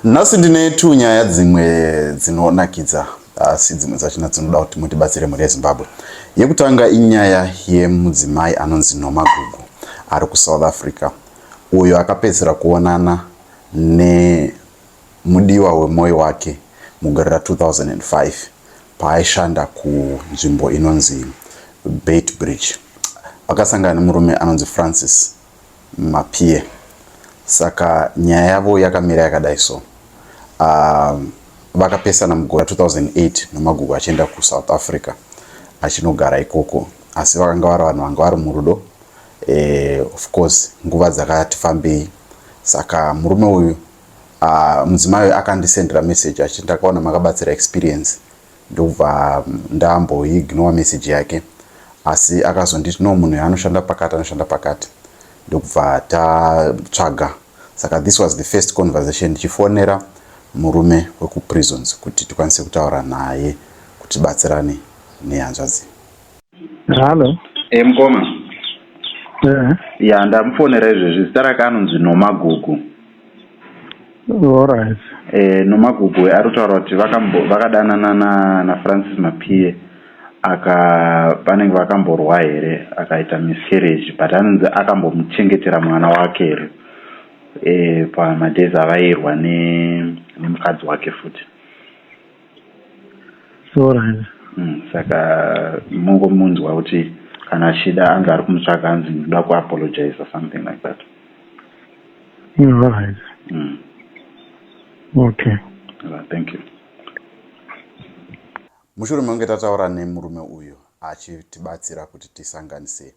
Nhasi ndine tunyaya dzimwe dzinonakidza, asi dzimwe dzachona dzinoda kuti mutibatsire, mhuri yeZimbabwe. Yekutanga inyaya yemudzimai anonzi Nomagugu ari kuSouth Africa, uyo akapedzisira kuonana nemudiwa wemwoyo wake mugore ra2005 paaishanda kunzvimbo inonzi Beitbridge. Vakasangana nemurume anonzi Francis Mapie. Saka nyaya yavo yakamira yakadai so. Vakapesana mugore 2008, Nomagugu achienda kuSouth Africa achinogara ikoko, asi vakanga vari vanhu vanga vari murudo. Of course nguva dzakati fambei, saka murume uyu, mudzimai uyu akandisendera message achiti, "Ndakaona makabatsira Experience." Ndobva ndamboignore message yake, asi akazonditi, "No, munhu anoshanda pakati, anoshanda pakati." Ndokubva tatsvaga. Saka this was the first conversation ndichifonera murume wekuprisons kuti tikwanise kutaura naye kuti tibatsirane nehanzvadzi. Hallo. E, mukoma. Eh. Ya, ndamufonera izvezvi. Zita rake anonzi Nomagugu. All right. E, Nomagugu ari kutaura kuti vakadanana naFrancis Mapie, aka vanenge vakamborwa here, akaita miscarriage, but anonzi akambomuchengetera mwana wake here pamadays avairwa nemukadzi wake futi. All right. Saka mungomunzwa kuti kana achida, anzi ari kumutsvaga, anzi ndoda kuapologize or something like that. All right. Okay. Right, thank you. Mushure mekunge tataura nemurume uyu achitibatsira kuti tisanganise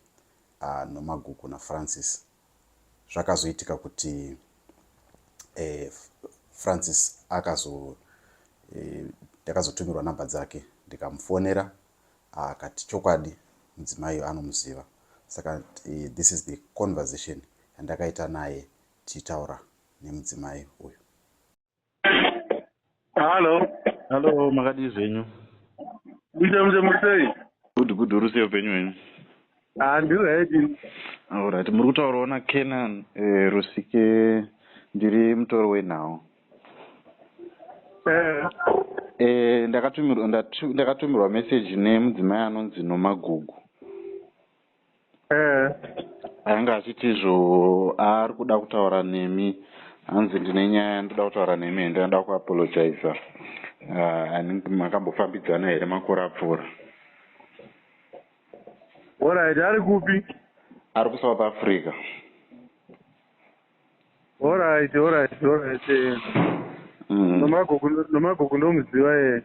Nomagugu naFrancis, zvakazoitika kuti Francis akazo ndakazotumirwa namba dzake, ndikamufonera, akati chokwadi mudzimai anomuziva. Saka this is the conversation yandakaita naye tichitaura nemudzimai uyu. Hallo. Hallo, makadii zvenyu? Mushe mushe, muri sei? Good good, uri sei, upenyu hwenyu? Handiri right. Alright, muri kutaurawo naKenan Rusike, ndiri mutori wenhau. Ndakatumirwa message nemudzimai anonzi Nomagugu. Ainge achiti izvo ari kuda kutaura nemi, hanzi, "Ndine nyaya yandoda kutaura nemi, ndinoda kuapologiza." Makambofambidzana here makore apfuura? Alright, ari kupi? Ari kuSouth Africa. Alright. Nomagugu ndomuziva ye.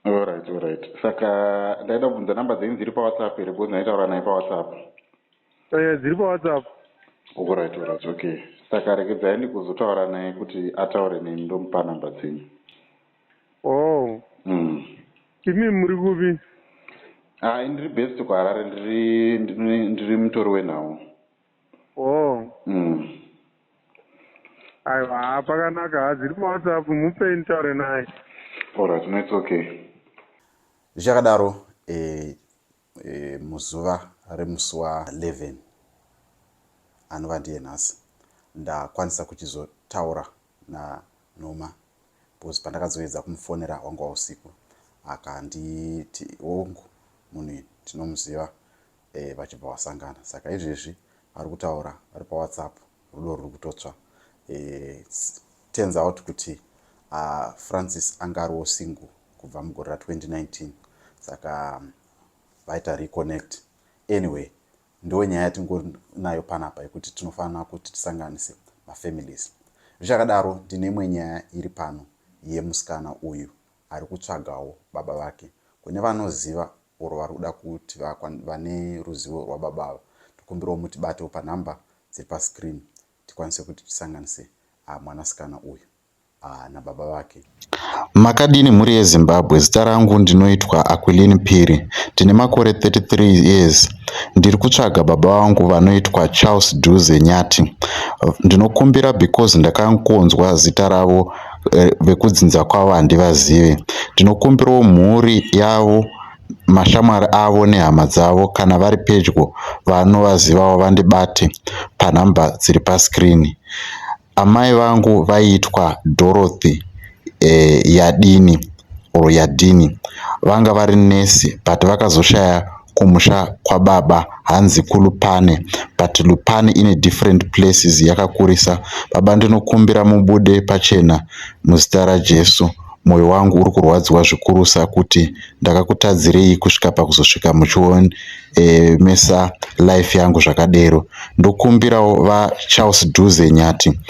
Alright, saka ndaida kubvunza, namba dzenyu dziri paWhatsApp here? Because ndaitaura naye paWhatsApp. Eh, dziri paWhatsApp. Alright, okay, saka regedzai ndikuzotaura naye kuti ataure neni, ndomupa namba dzenyu. Oh. Imi muri kupi? Hai, ndiri based kuHarare, ndiri mutori wenhau. Oh. Aiwa, pakanaka, dziri paWhatsApp, mupei nditaure naye. Alright, no, it's okay. Zvichakadaro, muzuva remusi wa11, anova ndiye nhasi, ndakwanisa kuchizotaura naNoma, because pandakazoedza kumufonera wanga usiku, akanditi hongu, munhu tinomuziva. Vachibva vasangana. Saka izvezvi vari kutaura vari paWhatsApp, rudo ruri kutotsva. Turns out kuti Francis anga ariwo single kubva mugore ra2019, saka vaita reconnect. Anyway, ndo nyaya yatingonayo panapa yekuti tinofanira kuti tisanganise mafamilies. Zvichakadaro, ndine imwe nyaya iri pano yemusikana uyu ari kutsvagawo baba vake. Kune vanoziva or vari kuda kuti vane ruzivo rwababa ava, tokumbirawo mutibatewo panhamba dziri pascreen, tikwanise kuti tisanganise mwanasikana uyu nababa vake. Makadini, mhuri yeZimbabwe? Zita rangu ndinoitwa Aquilin Piri, ndine makore 33 years. Ndiri kutsvaga baba vangu vanoitwa Charles Dhuze Nyati. Ndinokumbira because ndakangonzwa zita ravo, vekudzinza kwavo handivazive. Ndinokumbirawo mhuri yavo, mashamwari avo nehama dzavo, kana vari pedyo vanovazivawo, vandibate panhamba dziri pascreen. Amai vangu vaiitwa Dorothy Yadini or Yadini. Vanga vari nurse but vakazoshaya kumusha kwababa hanzi kuLupane, but Lupane ine different places, yakakurisa. Baba, ndinokumbira mubude pachena muzita raJesu. Mwoyo wangu uri kurwadziwa zvikurusa kuti ndakakutadzirei kusvika pakuzosvika muchiomesa life yangu zvakadero. Ndokumbirawo vaCharles Dhuze Nyati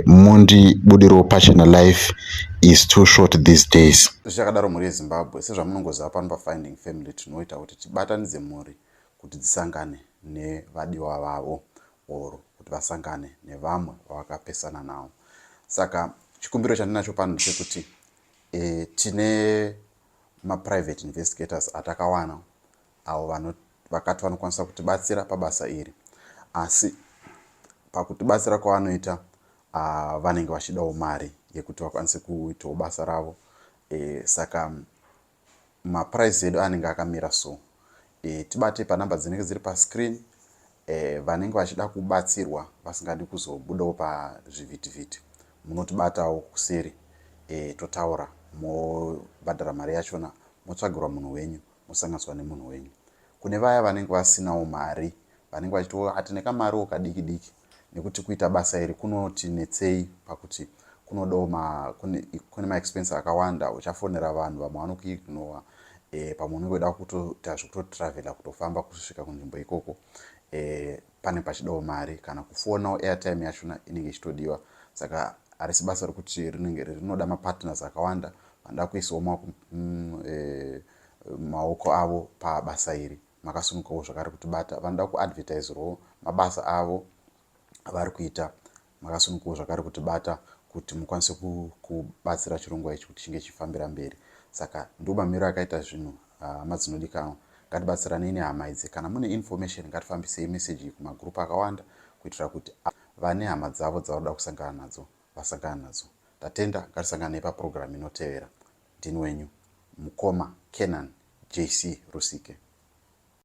mundibudirewo pachena. Life is too short these days. Zvichakadaro, mhuri yeZimbabwe, sezvamunongoziva, pano paFinding Family tinoita kuti tibatanidze mhuri kuti dzisangane nevadiwa vavo or kuti vasangane nevamwe vavakapesana navo. Saka chikumbiro chandinacho pano ndechekuti tine maprivate investigators atakawana avo vakati vanokwanisa kutibatsira pabasa iri, asi pakutibatsira kwavanoita vanenge vachidawo mari yekuti vakwanise kuitawo basa ravo. Saka maprice edu anenge akamira so. Tibate panhamba dzinenge dziri pascreen. Vanenge vachida kubatsirwa vasingadi kuzobudawo pazvivhitivhiti, munotibatawo kuseri, totaura, mobhadhara mari yachona, motsvagirwa munhu wenyu, mosanganiswa nemunhu wenyu. Kune vaya vanenge vasinawo mari, vanenge vachiti hatine kamariwo kadiki diki, nekuti kuita basa iri kunotinetsei pakuti kunodawo kune maexpense akawanda. Uchafonera vanhu, vamwe vanokuignora. Pamwe unenge uchida kutoita zvekutotravhela, kutofamba kusvika kunzvimbo ikoko, pane pachidawo mari, kana kufonawo airtime yachona inenge ichitodiwa. Saka harisi basa rekuti rinenge rinoda mapartners akawanda vanoda kuisawo maoko avo pabasa iri. Makasunungukawo zvakare kutibata. Vanoda kuadvertiserwawo mabasa avo avari kuita, makasunungukawo zvakare kutibata kuti mukwanise kubatsira chirongwa ichi kuti chinge chichifambira mberi. Saka ndo mamiriro akaita zvinhu, hama dzinodikanwa. Ngatibatsiranei nehama idzi. Kana mune information, ngatifambisei meseji iyi kumagurupu akawanda kuitira kuti vane hama dzavo dzavanoda kusangana nadzo vasangana nadzo. Ndatenda, ngatisanganei papurogiramu inotevera. Ndini wenyu mukoma Kenan JC Rusike.